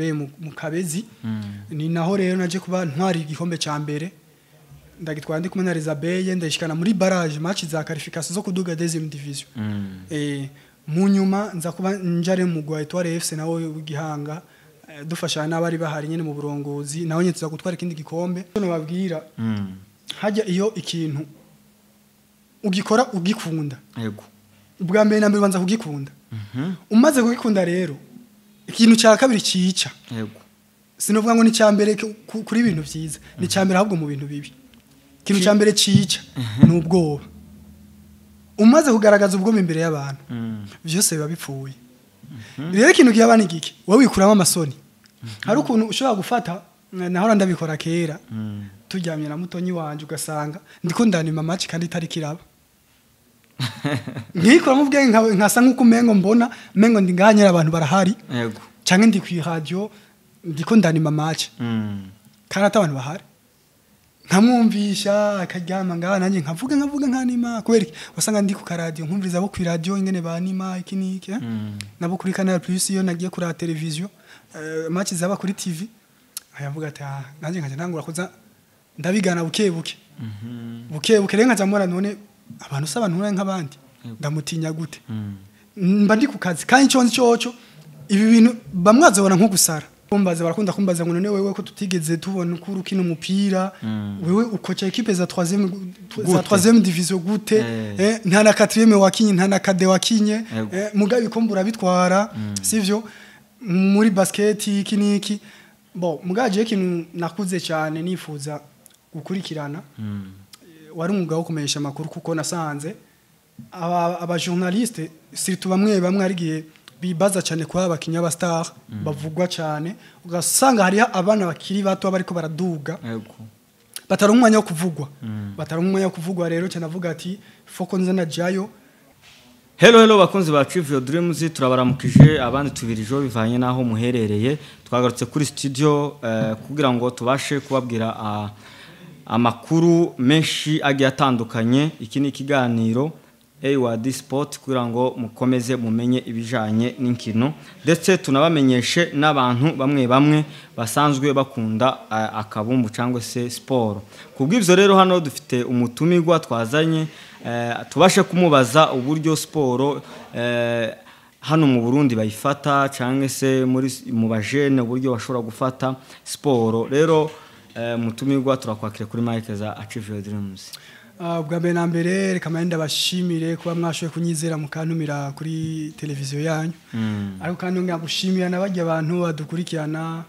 Mu Kabezi ni naho rero naje kuba ntwari igikombe ca mbere, ndagitwara ndi kumwe na Rezabeye, ndayishikana muri barrage, match za qualification zo kuduga deuxième division. Mu nyuma nza kuba njare mu gwa Etoile FC nawo w'Igihanga, dufashana n'abari bahari nyene mu burongozi, naho nyene tuza gutwara ikindi gikombe. No babwira hajya iyo ikintu ugikora ugikunda, bwa mbere na mbere ubanza kugikunda. Umaze kugikunda rero, ikintu cya kabiri cica, sinovuga ngo ni cya mbere kuri ibintu vyiza, ni cya mbere ahubwo mu bintu bibi. Ikintu cya mbere cica ni ubwoba. Umaze kugaragaza ubwoba imbere y'abantu, vyose biba bipfuye. Rero ikintu gihaba ni giki? Wowe wikuramo amasoni. Hari ukuntu ushobora gufata, nahora ndabikora kera, turyamye na mutonyi wanje, ugasanga ndiko ndanima match kandi itari kiraba, nkikuramo ubwenge, nkasa nk'uko umengo mbona mengo ndi ngaha nyene abantu barahari, canke ndi kwi radio ndiko ndanima match kandi ata abantu bahari, nkamwumvisha akaryama ngaha, nanjye nkavuga, nkavuga, nkanima. Kubera iki? Wasanga ndi ku karadiyo, nkumviriza abo kwi radio ingene banima iki n'iki, eh? Nabo kuri Canal Plus, iyo nagiye kuri televiziyo, match zaba kuri TV, ayavuga ati: "Ah," nanjye nkaja ntangura kuza ndabigana buke buke, buke buke. Rero nkaja mbona none abantu se abantu nk'abandi, ndamutinya gute? Mba ndi ku kazi kandi icyo nzi cyoco ibi bintu bamwe bazobona nko gusara. Kumbaza, barakunda kumbaza ngo: "None wewe ko tutigeze tubona uko ukina umupira, wewe ukoca équipe za 3e, za Gute? 3e division gute?" Nta na 4e wakinye, nta na cadet wakinye, mugabe ibikombe urabitwara, sivyo? Muri basket iki niki. Bon, mugaje ikintu nakuze cyane nifuza gukurikirana wari umwuga wo kumenyesha amakuru, kuko nasanze aba journaliste, surtout bamwe bamwe, ari gihe bibaza cyane kuba abakinnyi b'aba star bavugwa cyane, ugasanga hariho abana bakiri bato bariko baraduga bataronka umwanya wo kuvugwa, bataronka umwanya wo kuvugwa. Rero cyane avuga ati: "Foko nza najayo." Hello, hello bakunzi ba Achieve Your Dreams, turabaramukije, abandi tubirijo bivanye naho muherereye. Twagarutse kuri studio kugira ngo tubashe kubabwira amakuru menshi agiye atandukanye. Iki ni ikiganiro AWD Sport, kugira ngo mukomeze mumenye ibijanye n'inkino, ndetse tunabamenyeshe n'abantu bamwe bamwe basanzwe bakunda akabumbu cyangwa se siporo. Kubw'ivyo rero, hano dufite umutumirwa twazanye, tubashe kumubaza uburyo siporo hano mu Burundi bayifata, cyangwa se muri mu bajene uburyo bashobora gufata siporo. Rero mutumirwa, turakwakira kuri mic za Achieve Your Dreams. Bwa mbere na mbere, reka mande ndabashimire kuba mwashoboye kunyizera mukantumira kuri televiziyo yanyu. Ariko kandi nongera gushimira n'abajya abantu badukurikirana,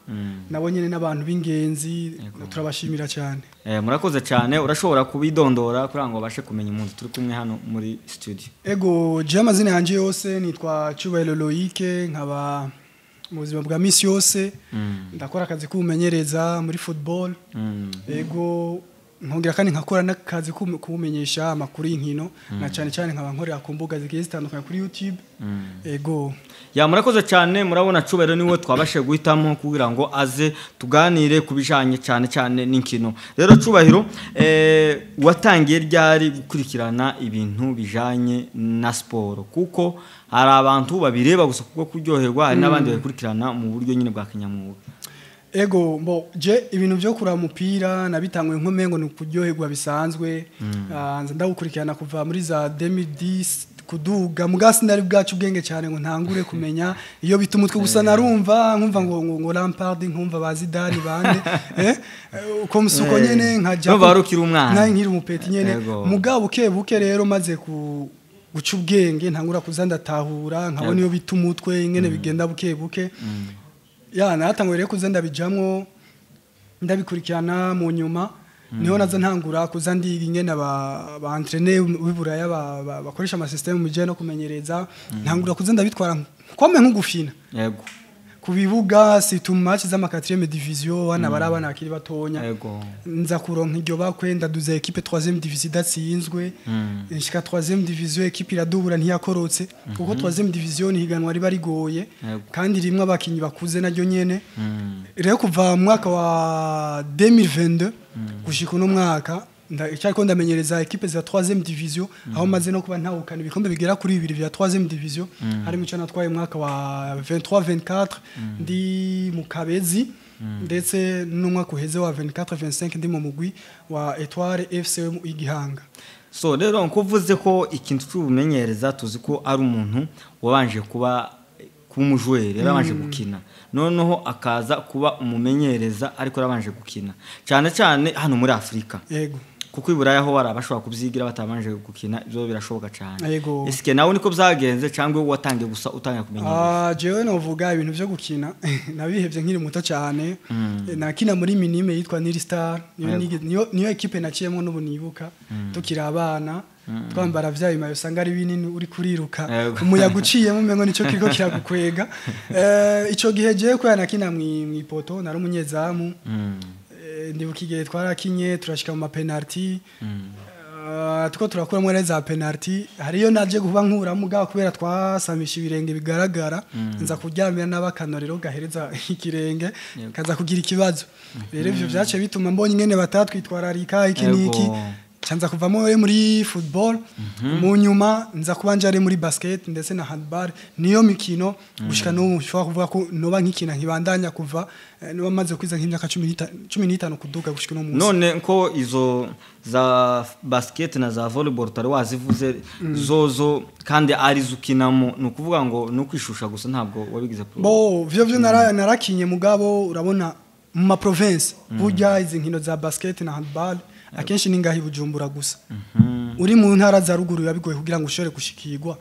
nabo nyene n'abantu b'ingenzi, turabashimira cyane. Murakoze cyane. Urashobora kubidondora kugira ngo babashe kumenya umuntu turi kumwe hano muri studio? Ego, je amazina yanje yose nitwa Cyubahiro Loïc, nkaba mu buzima bwa misi yose ndakora akazi k'ubumenyereza muri football. Ego, nkongera kandi nkakora n'akazi kumenyesha amakuru y'inkino, na cyane cyane nkaba nkorera ku mbuga zigiye zitandukanye kuri YouTube. Ego. Ya, murakoze cyane. Murabona Cubahiro niwe twabashe guhitamo kugira ngo aze tuganire ku bijanye cyane cyane n'inkino. Rero Cubahiro, watangiye ryari gukurikirana ibintu bijanye na siporo? Kuko hari abantu babireba gusa kubwo kuryoherwa, hari n'abandi babikurikirana mu buryo nyine bwa kinyamwuga. Ego, mbo je ibintu byo kuraba umupira nabitanguye nkomengo ni kuryoherwa bisanzwe. Nza ndawukurikirana kuva muri za 2010 kuduga, muga sinari bwacu ubwenge cyane ngo ntangure kumenya iyo bita umutwe. Gusa narumva nkumva ngo Lampard, nkumva ba Zidane, bande, uko musuko nyene nkaja. Numva wari ukiri umwana. Nari nkiri umu petit nyene. Mugabo buke buke rero maze ku guca ubwenge, ntangura kuza ndatahura, nkabona iyo bita umutwe ingene bigenda buke buke. Ya, natanguye rero kuza ndabijamwo, ndabikurikirana. Mu nyuma niho naza ntangura kuza ndiga ingene aba entraîneur w'iburaya bakoresha ama système mu bijanye no kumenyereza. Ntangura kuza ndabitwara kome nk'ugufina ku bibuga, surtout mu match z'ama 4e division, wana bari abana bakiri batonya. Nza kuronka iryo bakwe, ndaduza équipe 3e division idatsinzwe, nshika 3e division, équipe iradubura ntiyakorotse, kuko 3e division ni higanwa riba rigoye kandi rimwe abakinyi bakuze naryo nyene. Rero kuva mu mwaka wa 2022 gushika uno mwaka Ndacyariko ndamenyereza équipe za 3e division, aho maze no kuba ntawukana ibikombe bigera kuri bibiri vya 3e division, harimo ico natwaye mu mwaka wa 23 24 ndi mu Kabezi, ndetse n'umwaka uheze wa 24 25 ndi mu mugwi wa Etoile FC Igihanga. So rero nkuvuze ko ikintu cy'ubumenyereza, tuzi ko ari umuntu wabanje kuba umujweri, yarabanje gukina, noneho akaza kuba umumenyereza, ariko yarabanje gukina cyane cyane hano muri Afurika, kuko i Buraya ho bari abashobora kubyigira batabanje gukina, ibyo birashoboka cyane. Eske nawe niko byagenze, cyangwa wowe watangiye gusa utangiye kumenyereza? Ah, jewe novuga ibintu vyo gukina nabihevye nkiri muto cyane. Nakina muri minime yitwa Nili Star, niyo niyo équipe naciyemo n'ubu nibuka tukiri abana, twambara vya bimayo usanga ari binini, uri kuriruka umuyaga uciyemo umengo nico kiriko kiragukwega. Ico gihe jewe kubera nakina mw'ipoto, nari umunyezamu. Ndibuka igihe twarakinye turashika mu mapenalty, tuko turakuramo rero za penalty, hariyo naje kuba nkuramo mugabo kubera twasamisha ibirenge bigaragara, nza kuryamira n'abakanорero gahereza ikirenge kaza kugira ikibazo. Rero ivyo vyace bituma mbonye ingene batatwitwararika iki niki, canza kuvamo rero muri football. Mu nyuma nza kuba njare muri basket ndetse na handball, niyo mikino gushika n'ubu nshobora kuvuga ko noba nkikina nkibandanya kuva noba maze kwiza nk'imyaka 15 kuduga gushika uno munsi. None ko izo za basket na za volleyball utari wazivuze zozo kandi ari zo ukinamo, ni ukuvuga ngo ni ukwishusha gusa, ntabwo wabigize pro? Bo vyo narakinye, mugabo urabona mu ma province burya izi nkino za basket na handball akenshi ni ngahi Bujumbura gusa. Uri mu ntara za ruguru biba bigoye kugira ngo ushobore gushikirwa.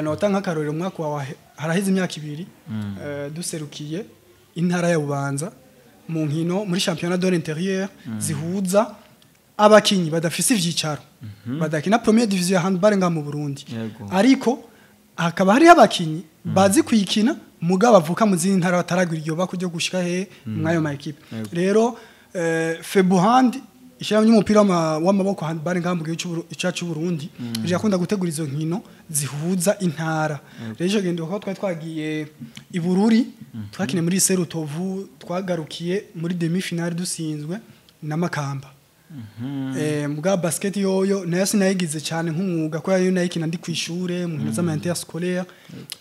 Nota nk'akarorero, umwaka wa haraheze imyaka 2 duserukiye intara ya Bubanza mu nkino muri championnat de l'intérieur zihuza abakinyi badafise ivyicaro, badakina première division ya handball nga mu Burundi, ariko hakaba hariho abakinyi bazi kuyikina mugabo bavuka mu zindi ntara bataragira iryo bako ryo gushika he mwayo ma équipe. Rero Febuhand, ishyirahamwe ry'umupira w'amaboko handball ngaha mu gihugu cyacu Burundi, rirakunda gutegura izo nkino zihuza intara. Rero ico gihe ndibuka ko twari twagiye i Bururi, twakiniye muri Serutovu, twagarukiye muri demi finale dusinzwe na Makamba. Muga basket yoyo nayo sinayigize cyane nk'umwuga kubera yo nayikina ndi kwishure mu nkino z'ama interscolaire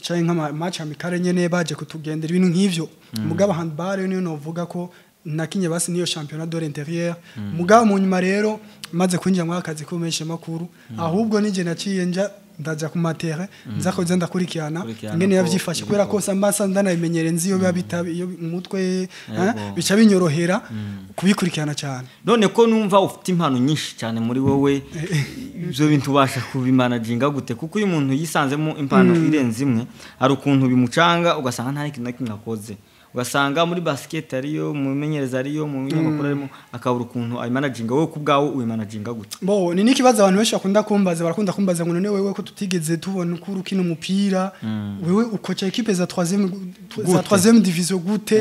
canke nk'ama match amicale nyene baje kutugendera, ibintu nk'ivyo. Mugabo handball yo niyo novuga ko nakinye basi niyo championnat de l'intérieur. Mugabo mu nyuma rero maze kwinjira mu akazi kumenyesha makuru, ahubwo nije naciye nja ndaja ku ma terrain, nza koza ndakurikirana Kurikirana ingene ko yavyifashe, kubera ko samba ndanabimenyere, nzi iyo biba bitabi iyo mu mutwe, bica binyorohera kubikurikirana cyane. None ko numva ufite impano nyinshi cyane muri wowe, ibyo bintu ubasha kubimanaginga gute? Kuko iyo umuntu yisanzemo impano irenze imwe, hari ukuntu bimucanga, ugasanga nta n'ikintu na kimwe akoze, ugasanga muri basket ariyo, mu menyereza ariyo, mu binyamakuru arimo, akabura ukuntu ayimanaginga. Wowe ku bwawe uyimanaginga gute? Bo ni n'ikibazo abantu benshi bakunda kumbaza. Barakunda kumbaza ngo none wewe ko tutigeze tubona uko ukina umupira, wewe ukoca équipe za Gute? 3e division gute?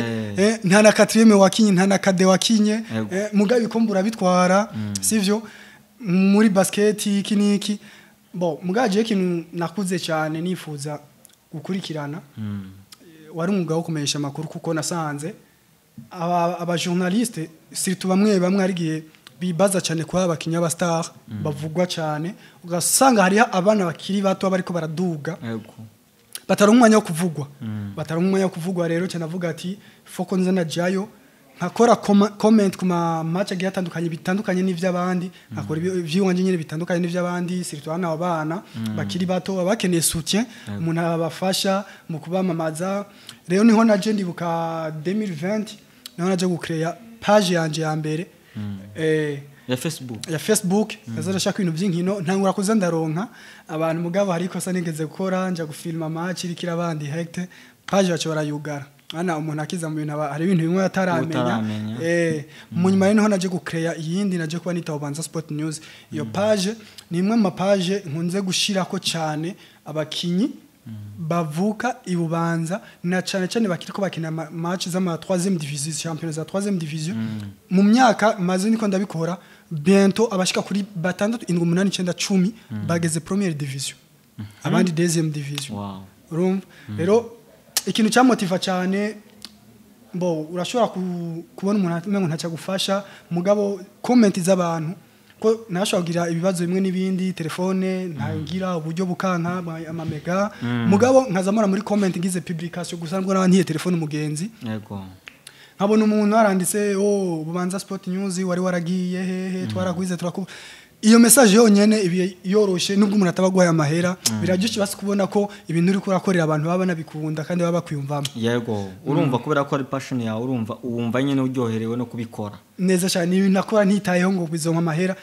Nta na 4e wakinye, nta na cadet wakinye, mugabe ibikombe urabitwara, sivyo, muri basket iki niki. Bo mugaje ikintu nakuze cyane nifuza gukurikirana wari umwuga wo kumenyesha amakuru, kuko nasanze aba journaliste surtout bamwe bamwe ari gihe bibaza cyane kuba abakinnyi b'aba star bavugwa cyane, ugasanga hariho abana bakiri bato bariko baraduga bataronka umwanya wo kuvugwa, bataronka umwanya wo kuvugwa. Rero cyane avuga ati foko nza najayo nkakora comment ku ma match agiye atandukanye bitandukanye n'ivy'abandi, nkakora ivy'iwanje nyene bitandukanye n'ivy'abandi, surtout hano abana bakiri bato baba bakeneye soutien, umuntu abafasha mu kubamamaza. Rero niho naje, ndibuka 2020 niho naje gucrea page yanje ya mbere ya Facebook. Ya Facebook. Ndaza ndashaka ibintu by'inkino, ntangura kuza ndaronka abantu, mugabo hari ikosa nigeze gukora, nja gufilma match irikira abandi hecte, page baca barayugara. Ana umuntu akiza mu bintu hari ibintu bimwe ataramenya. Utaramenya. Mu nyuma rero niho naje gucrea iyindi, naje kuba nita Bubanza Sport News. Iyo page ni imwe mu page nkunze gushirako cyane abakinyi bavuka i Bubanza, na cyane cyane bakiriko bakina match z'ama 3e division, championnat za 3e division. Mu myaka maze niko ndabikora, bientôt abashika kuri batandatu, indwi, umunani, icenda, 10 bageze première division, abandi deuxième division. Urumva rero ikintu cyamotiva cyane, bo urashobora kubona umuntu umengo ntacyo agufasha, mugabo comment z'abantu. Ko nashobora kugira ibibazo bimwe n'ibindi, telefone ntangira uburyo bukanka amamega, mugabo nkazamura muri comment ngize publication gusa, nubwo naba ntiye telefone umugenzi, nkabona umuntu aranditse: "Oh, Bubanza Sport News, wari waragiye hehe? Twarakwize, turaku." Iyo message yonyene ibi yoroshe, nubwo umuntu ataba aguhaye amahera, biraryoshe basi kubona ko ibintu uri kurakorera abantu baba banabikunda kandi baba bakwiyumvamo. Yego, urumva kubera ko ari passion yawe, urumva wumva nyine uryoherewe no kubikora. Neza cyane. Ibintu nakora ntitayeho ngo bizonka amahera,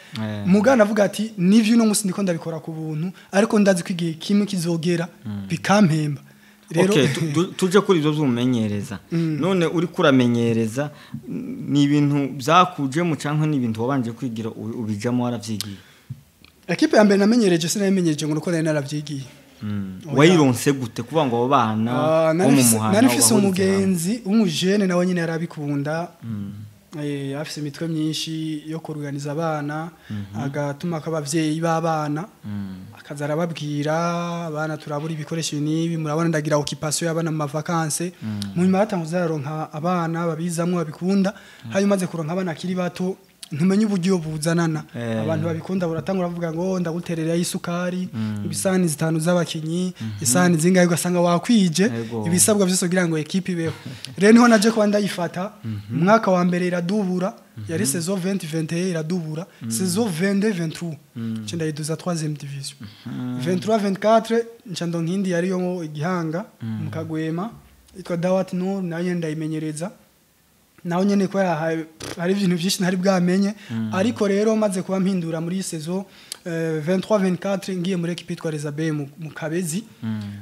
mugana avuga ati: "Nivyo, uno munsi ndiko ndabikora ku buntu, ariko ndazi ko igihe kimwe kizogera bikampemba." Rero Okay, tuje kuri ibyo by'umumenyereza. None uri kuramenyereza, ni ibintu byakujemo cyangwa ni ibintu wabanje kwigira, ubijamo waravyigiye? Ekipe ya mbere namenyereje, sinayimenyereje ngo nuko nari naravyigiye. Oya. Wayironse gute kuvuga ngo abo bana bo mu muhana Nari mfise ubahurize hamwe? umugenzi w'umujene, nawe nyine yarabikunda, afise imitwe myinshi yo kuruganiza abana, agatuma ko abavyeyi b'abana akaza arababwira: "Abana turabura ibikoresho n'ibi, murabona ndagira occupation y'abana mu mavacances." Mu nyuma yatanguze araronka abana babizamwo babikunda. Hanyuma umaze kuronka abana akiri bato, ntumenye uburyo buzanana. Abantu babikunda buratangura bavuga ngo: "Ndaguterera isukari, isahani zitanu z'abakinyi, isahani zingahe?" Ugasanga wakwije ibisabwa byose kugira ngo ekipe ibeho. Rero niho naje kuba ndayifata. Umwaka wa mbere iradubura, yari saison 2021, iradubura. Saison 22 23 nca ndayiduza 3e division. 23 24 nca ndonka indi yariyo igihanga mu Kagwema yitwa Dawat Nur, nayo nyene ndayimenyereza. Naho nyene kubera hari ibintu byinshi ntari bwamenye. Ariko rero maze kuba mpindura muri saison 23 24, ngiye muri equipe yitwa Rezabe mu Kabezi.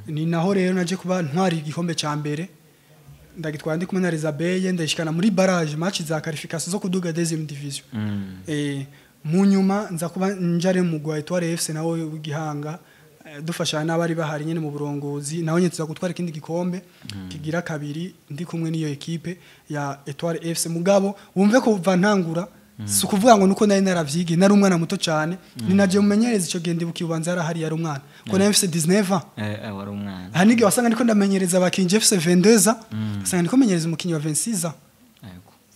Ni naho rero naje kuba ntwari igikombe ca mbere, ndagitwara ndi kumwe na Rezabeye, ndayishikana muri barrage, match za qualification zo kuduga deuxième division. Mu nyuma nza kuba njare mu gwa Etoile FC nawe w'igihanga, dufashanya n'abari bahari nyene mu burongozi, naho nyene tuza gutwara ikindi gikombe kigira kabiri ndi kumwe n'iyo ekipe ya Etoile FC. Mugabo wumve ko kuva ntangura, si ukuvuga ngo nuko nari naravyigiye, nari umwana muto cyane. Ni naje mumenyereza ico gihe, ndibuka ibubanza yarahari, yari umwana ko nari mfise 19 ans. Wari umwana. Aha n'igihe wasanga ndiko ndamenyereza abakinyi mfise 22 ans, usanga ndiko menyereza umukinyi wa 26 ans.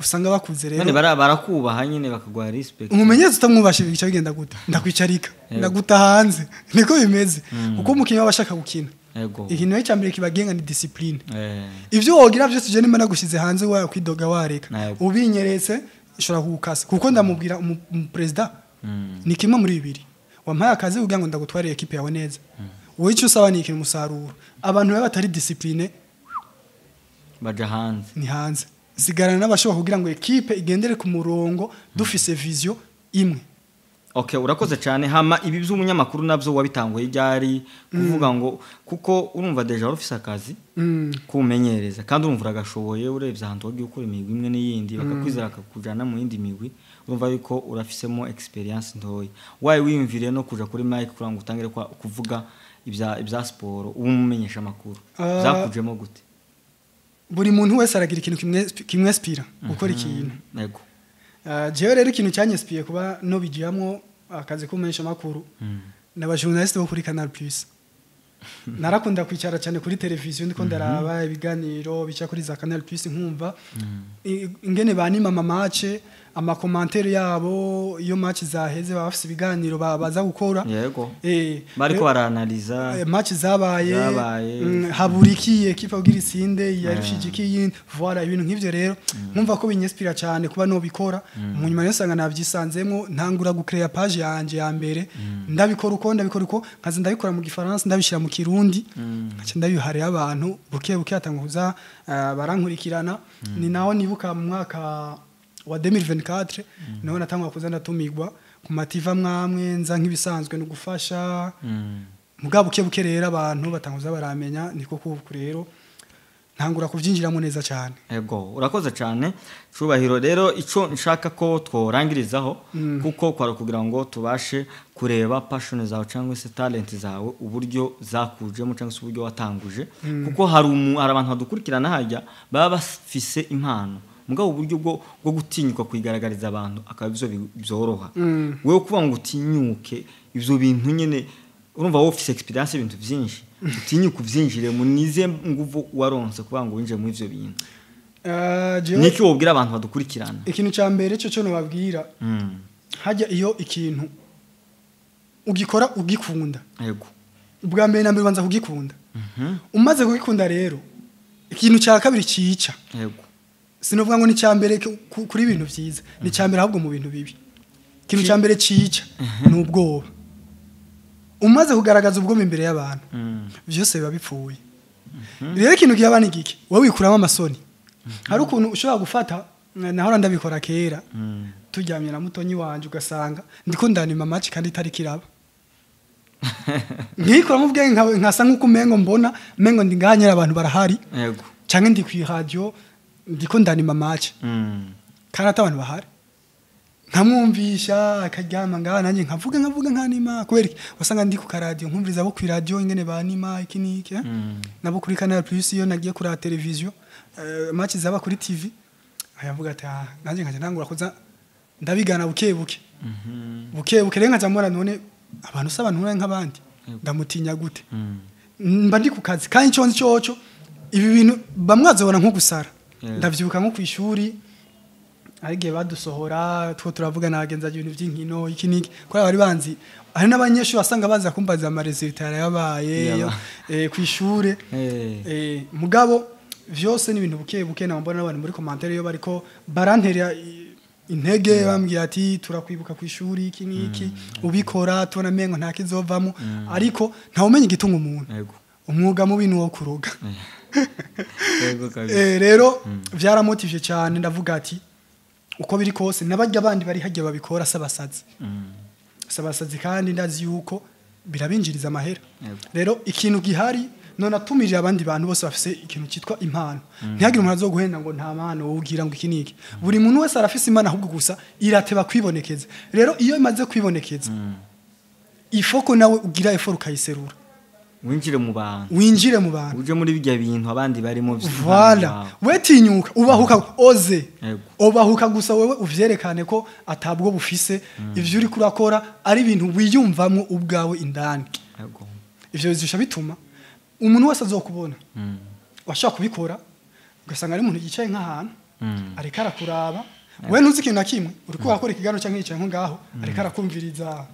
Usanga bakuze rero. None barakubaha nyine, bakaguha respect. Umumenyereza utamwubasha bica bigenda gute? Ndakwicarika, ndaguta hanze. Niko bimeze, kuko umukinnyi aba ashaka gukina. Ikintu rero cya mbere kibagenga ni discipline. Ibyo wogira byose, uje nimba nagushize hanze wa kwidoga wareka, ubinyeretse ishobora kugukasa, kuko ndamubwira umuperezida ni kimwe muri bibiri: wampaye akazi kugira ngo ndagutwarire ekipe yawe neza, wowe icyo usaba ni ikintu umusaruro. Abantu baba batari discipline Baja hanze. Ni hanze. Sigarana n'abashobora kugira ngo ekipe igendere ku murongo, dufise vision imwe. Okay, urakoze cyane. Hama ibi by'umunyamakuru nabyo wabitanguye ryari? Kuvuga ngo kuko urumva déjà wari ufise akazi kumenyereza, kandi urumva uragashoboye, urebye ahantu wagiye ukora imigwi imwe n'iyindi, bakakwizera bakakujana mu yindi migwi, urumva yuko urafisemo experience ntoya. Waye wiyumviriye no kuja kuri mic kugira ngo utangire kuvuga ibya siporo, uba umumenyesha amakuru? Byakujemo gute? Buri muntu wese aragira ikintu kimwespira gukora ikintu. Jewe rero ikintu cyanyesipiye kuba nobigiyamwo akazi kumenyesha amakuru n'abajournaliste bo kuri Canal Plus. Narakunda kwicara cyane kuri televiziyo ndiko ndaraba ibiganiro bica kuri za Canal Plus, nkumva ingene banima ama match, amacommentaires yabo iyo match zaheze, baba bafise ibiganiro baza gukora. Bariko baranaliza. Match zabaye, Zabaye. Habura iki ekipa kugira itsinde, yarushije iki yindi, voilà, ibintu nk'ivyo. Rero nkumva ko binyespira cyane kuba nobikora. Mu nyuma rero nsanga navyisanzemwo, ntangura gucrea page yanje ya mbere, ndabikora uko ndabikora uko, nkaza ndabikora mu gifaransa, ndabishira mu kirundi, nkaca ndabiharira abantu buke buke, hatanguza barankurikirana. Ni naho nibuka mu mwaka wa 2024 niho natangwa kuza ndatumigwa ku mativa mwamwe, nza nk'ibisanzwe no gufasha. Mugabo buke buke rero abantu batanguza baramenya, niko kubu rero ntangura kuvyinjiramo neza cyane. Ego, urakoze cyane, Cubahiro. Rero ico nshaka ko tworangirizaho, kuko kwari kugira ngo tubashe kureba passion zawe cyangwa se talent zawe, uburyo zakujemo cyangwa se uburyo watanguje, kuko hari abantu badukurikirana hajya baba bafise impano, mugabo uburyo bwo gutinyuka kuyigaragariza abantu akaba ivyo byoroha. Wewe kuba ngo utinyuke ivyo bintu nyene, urumva wowe ufise experience y'ibintu byinshi, utinyuke uvyinjire mu nize nguvu waronse kuba ngo winjire muri ivyo bintu? Jewe Niki wobwira abantu badukurikirana? Ikintu cya mbere cyo nobabwira, Hajya iyo ikintu ugikora ugikunda, Yego. Ubwa mbere na mbere ubanza kugikunda. Umaze kugikunda rero, ikintu cya kabiri cica, Yego. sinovuga ngo ni cya mbere kuri ibintu vyiza, ni cya mbere ahubwo mu bintu bibi. Ikintu cya mbere cica ni ubwoba. Umaze kugaragaza ubwoba imbere y'abantu, vyose biba bipfuye. Rero ikintu kiyaba ni giki? Wowe wikuramo amasoni. Hari ukuntu ushobora gufata, nahora ndabikora kera, turyamye na mutonyi wanje, ugasanga ndiko ndanima match kandi itari kiraba, nkikuramo ubwenge, nkasa nk'uko umengo mbona mengo ndi ngaha nyene abantu barahari, Yego. canke ndi ku radio ndiko ndanima match kandi ata abantu bahari, nkamwumvisha akaryama ngaha, nanjye nkavuga nkavuga nkanima. Kubera iki? Wasanga ndi ku karadiyo nkumviriza abo ku iradiyo ingene banima iki n'iki, eh? Nabo kuri Canal Plus, iyo nagiye kuri televiziyo, match zaba kuri TV, ayavuga ati: "Ah," nanjye nkaja ntangura kuza ndabigana buke buke buke buke. Rero nkaja mbona none abantu se abantu nk'abandi, ndamutinya gute? Mba ndi ku kazi kandi icyo nzi cyoco, ibi bintu bamwe bazobona nko gusara. Ndavyibuka nko ku ishuri hari igihe badusohora two turavuga nagenza ibintu by'inkino iki n'iki, kubera bari banzi. Hari n'abanyeshuri wasanga baza kumbaza ama résultats yarabaye ku ishure. Mugabo vyose ni ibintu buke buke. Nambona n'abantu muri commentaire iyo bariko barantera intege, bambwiye ati: "Turakwibuka ku ishuri iki n'iki ubikora tubona mengo nta kizovamo." Ariko ntawumenya igitunga umuntu. Umwuga mubi ni uwo kuroga. Yego kabisa. Rero vyaramotivye cyane. Ndavuga ati uko biri kose n'abarya bandi bari hajya babikora sabasazi, sabasazi, kandi ndazi yuko birabinjiriza amahera. Rero ikintu gihari none atumirira abandi bantu bose bafise ikintu cyitwa impano, ntihagire umuntu azoguhenda ngo nta mpano wowe ugira, ngo iki niki. Buri muntu wese arafise impano, ahubwo gusa irateba kwibonekeza. Rero iyo imaze kwibonekeza, ifoko nawe ugira effort ukayiserura. Winjire mu bantu. Winjire mu bantu. Uje muri bijya bintu abandi barimo. Voilà, wetinyuka, ubahuka, oze. Ubahuka gusa wewe uvyerekane ko atabwo bufise, ivyo uri kurakora ari ibintu wiyumvamwo ubwawe indani. Ivyo bizisha bituma umuntu wese azokubona washaka kubikora, ugasanga ari umuntu yicaye nk'ahantu, ariko arakuraba, we ntuzi ikintu na kimwe, uriko urakora ikiganiro cyangwa yicaye nko ngaho ariko arakumviriza,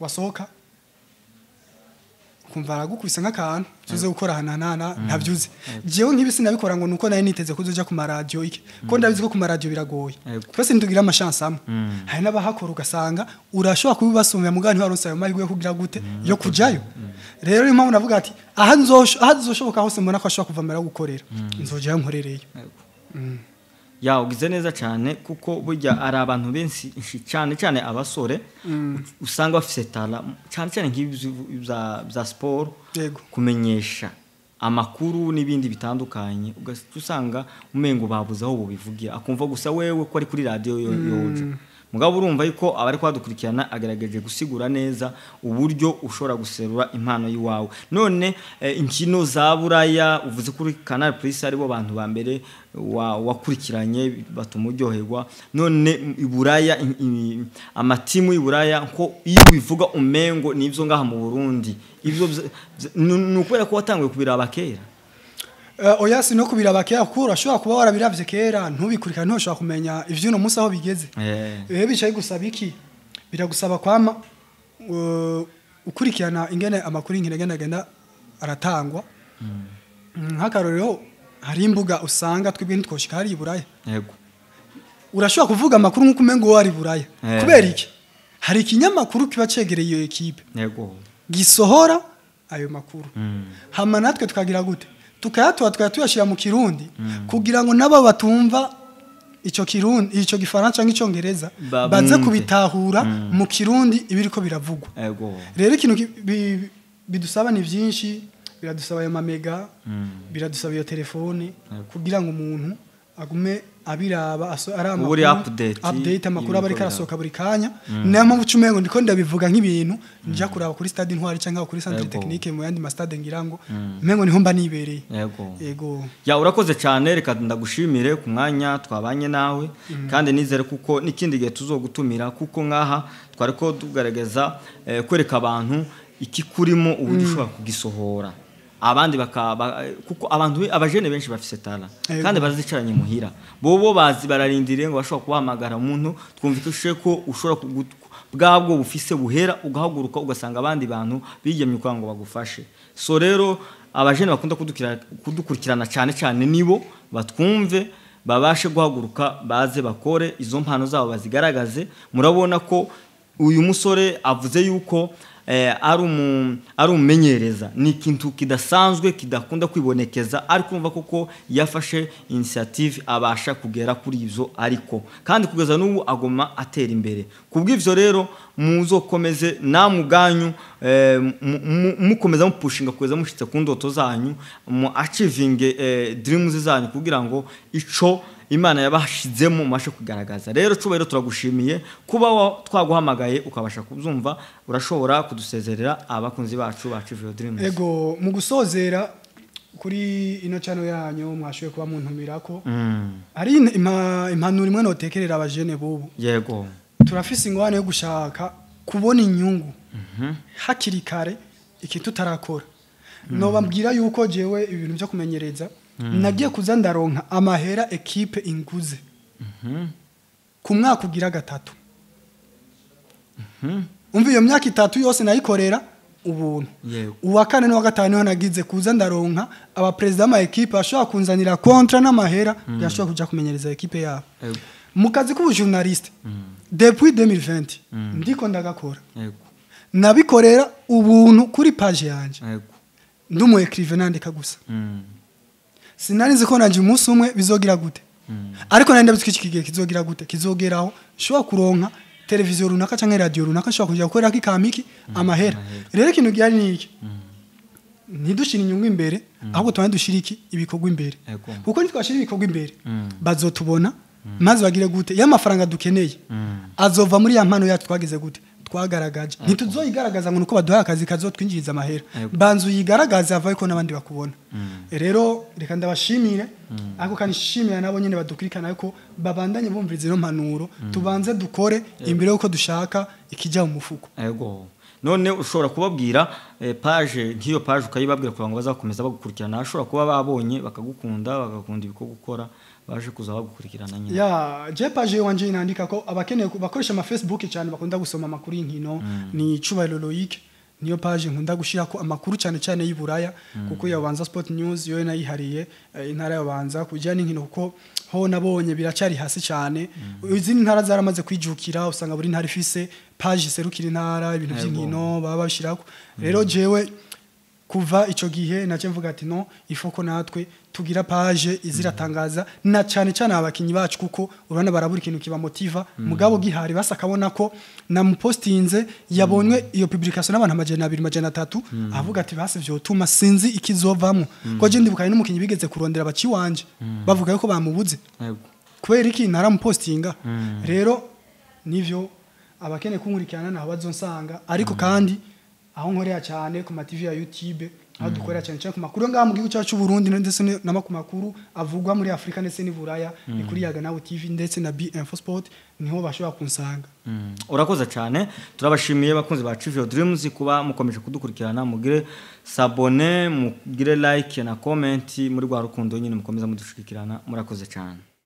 wasohoka ukumva aragukubise nk'akantu tuze gukora ahantu ntabyuzi. Jewe nk'ibi sinabikora ngo nuko nari niteze kuzoja ku maradiyo iki, ko ndabizi ko ku maradiyo biragoye. Twese ntitugira ama chance amwe. Hari n'abahakora ugasanga urashobora kubibasumira, mugabo ntibaronse ayo mahirwe yo kugira gute, yo kujayo. Rero niyo mpamvu navuga ati aha nzoshoboka hose mbona ko ashobora kuva mbere yo gukorera, nzojayo nkorereyo. Ya, ugize neza cyane, kuko burya ari abantu benshi cyane cyane abasore usanga bafise talent, cyane cyane nk'ibi bya siporo, kumenyesha amakuru n'ibindi bitandukanye, ugasanga usanga umengo babuze aho bubivugira, akumva gusa wewe ko ari kuri radiyo yoja. Mugabo urumva yuko abari kwadukurikirana agerageje gusigura neza uburyo ushobora guserura impano y'iwawe. None inkino za Buraya, uvuze kuri Canal Plus aribo bantu ba mbere wakurikiranye batuma uryoherwa. None i Buraya, amatimu y'i Buraya, ko iyo ubivuga umengo nivyo ngaha mu Burundi, ivyo ni ukubera ko watanguye kubiraba kera? Oya, si no kubiraba kera, kuko urashobora kuba warabiravye kera ntubikurikirane, ntushobora kumenya ivy'uno munsi aho bigeze. Rero bicaye gusaba iki? Biragusaba kwama ukurikirana ingene amakuru y'inkino agenda agenda aratangwa. Nk'akarorero hari imbuga usanga twebwe ntitwoshika hariya i Buraya. Urashobora kuvuga amakuru nk'uko umengo wari i Buraya. Kubera iki? Hari ikinyamakuru kiba cegereye iyo ekipe, gisohora ayo makuru, hama natwe tukagira gute? Tukayatora, tukaya tuyashyira mu Kirundi kugira ngo nabo batumva ico Kirundi, ico Gifaransa canke Icongereza, baze Bumve. kubitahura mu Kirundi ibiriko biravugwa. Rero ikintu bidusaba ni byinshi. Biradusaba ayo mamega, biradusaba iyo telefone, kugira ngo umuntu agume abiraba ari Uba uri amakuru update update amakuru aba ariko y'ibiriko arasohoka buri kanya. Niyo mpamvu uca umengo ndiko ndabivuga nk'ibintu nja kuraba kuri stade Intwari cyangwa kuri centre technique, mu yandi ma stade, ngira ngo umengo niho mba nibereye. Yego. Ya, urakoze cyane. Reka ndagushimire ku mwanya twabanye nawe, kandi nizere kuko n'ikindi gihe tuzogutumira, kuko ngaha twari ko tugaragaza kwereka abantu ikikurimo, uburyo ushobora kugisohora. Abandi bakaba, kuko abantu abajene benshi bafise talent Yego. kandi barazicaranye muhira, bobo bazi bararindiriye ngo bashobora kubahamagara umuntu. Twumvikishe ko ushobora bwabwo bufise buhera, ugahaguruka ugasanga abandi bantu bigemye kugira ngo bagufashe. So rero abajene bakunda kudukurikirana cyane cyane nibo batwumve, babashe guhaguruka baze bakore izo mpano zabo bazigaragaze. Murabona ko uyu musore avuze yuko ari umumenyereza, ni ikintu kidasanzwe kidakunda kwibonekeza, ariko urumva koko yafashe initiative abasha kugera kuri izo, ariko kandi kugeza n'ubu agoma atera imbere. Kubw'ivyo rero muzokomeze namwe ubwanyu, mukomeza mupushinga kugeza mushitse ku ndoto zanyu, mu achieving dreams zanyu, kugira ngo ico Imana yabashizemo mubashe kugaragaza. Rero Cubahiro, turagushimiye kuba twaguhamagaye ukabasha kubyumva. Urashobora kudusezerera abakunzi bacu ba Achieve Your Dreams. Ego, mu gusozera kuri ino channel yanyu mwashoboye kuba muntumirako, hari impanuro imwe notekerera abajene bubu. Turafise ingwane yo gushaka kubona inyungu hakiri kare ikintu tutarakora. Nobabwira yuko jewe ibintu byo kumenyereza nagiye kuza ndaronka amahera ekipe inguze ku mwaka ugira gatatu. Umva, iyo myaka 3 yose nayikorera ubuntu. Uwa kane n'uwa gatanu niho nagize kuza ndaronka abaperezida b'ama ekipe bashobora kunzanira contrat n'amahera yashobora kuja kumenyereza ekipe yabo. Mu kazi k'ubujournaliste, depuis 2020 ndiko ndagakora, nabikorera ubuntu kuri page yanje. Ndi umu écrivain, nandika gusa. Sinari nzi ko nanje umunsi umwe bizogira gute, ariko nari ndabizi ko iki gihe kizogira gute, kizogeraho nshobora kuronka televiziyo runaka canke radio runaka nshobora kuja gukorerako ikamiki amahera. Rero ikintu gihari ni iki: ntidushire inyungu imbere, ahubwo tubane dushire iki, ibikorwa imbere. Kuko nitwashira ibikorwa imbere, bazotubona maze bagire gute, ya mafaranga dukeneye azova muri ya mpano yacu twagize gute, twagaragaje. Ntituzoyigaragaza ngo nuko baduhaye akazi kazotwinjiriza amahera. Banza uyigaragaze, avaye ko n'abandi bakubona. Rero reka ndabashimire, ariko kandi shimira nabo nyene badukurikirana, ariko babandanye bumviriza ino mpanuro: tubanze dukore imbere yuko dushaka ikijya mu mufuko. Ego, none ushobora kubabwira page, nk'iyo page ukayibabwira kugira ngo bazakomeza bagukurikirana, ashobora kuba babonye bakagukunda, bagakunda ibikorwa ukora, baje kuza bagukurikirana nyine. Ya, je page wanje nandika ko abakeneye bakoresha ama Facebook cyane, bakunda gusoma amakuru y'inkino, ni Cubahiro Loic. Niyo page nkunda gushirako amakuru cyane cyane y'Iburaya, kuko ya Bubanza Sport News yo nayihariye intara ya Bubanza kujya n'inkino, kuko ho nabonye biracari hasi cyane. Izindi ntara zaramaze kwijukira, usanga buri ntara ifise page iserukira intara, ibintu by'inkino baba babishirako. Rero jewe kuva ico gihe nace mvuga ati no ifoko natwe tugira page iziratangaza na cyane cyane abakinyi bacu, kuko urabona barabura ikintu kibamotiva. Mugabo gihari basa akabona ko namupostinze, yabonywe iyo publication n'abantu 200, 300, avuga ati basi vyotuma sinzi ikizovamwo. Ko je ndibukanye n'umukinyi bigeze kurondera abaci wanje bavuga yuko bamubuze kubera iki naramupostinga. Rero nivyo, abakeneye kunkurikirana naho bazonsanga, ariko kandi aho nkorera cyane ku ma TV ya YouTube, aho dukorera cyane cyane ku makuru ngaha mu gihugu cyacu cy'u Burundi ndetse n'amakuru makuru avugwa muri Afrika ndetse n'i Buraya, ni kuri Yaga Nawe TV ndetse na B Info Sport, niho bashobora kunsanga. Urakoze cyane, turabashimiye bakunzi ba Achieve Your Dreams kuba mukomeje kudukurikirana. Mugire s'abonner, mugire like na comment muri rwa rukundo nyine mukomeza mudushigikirana. Murakoze cyane.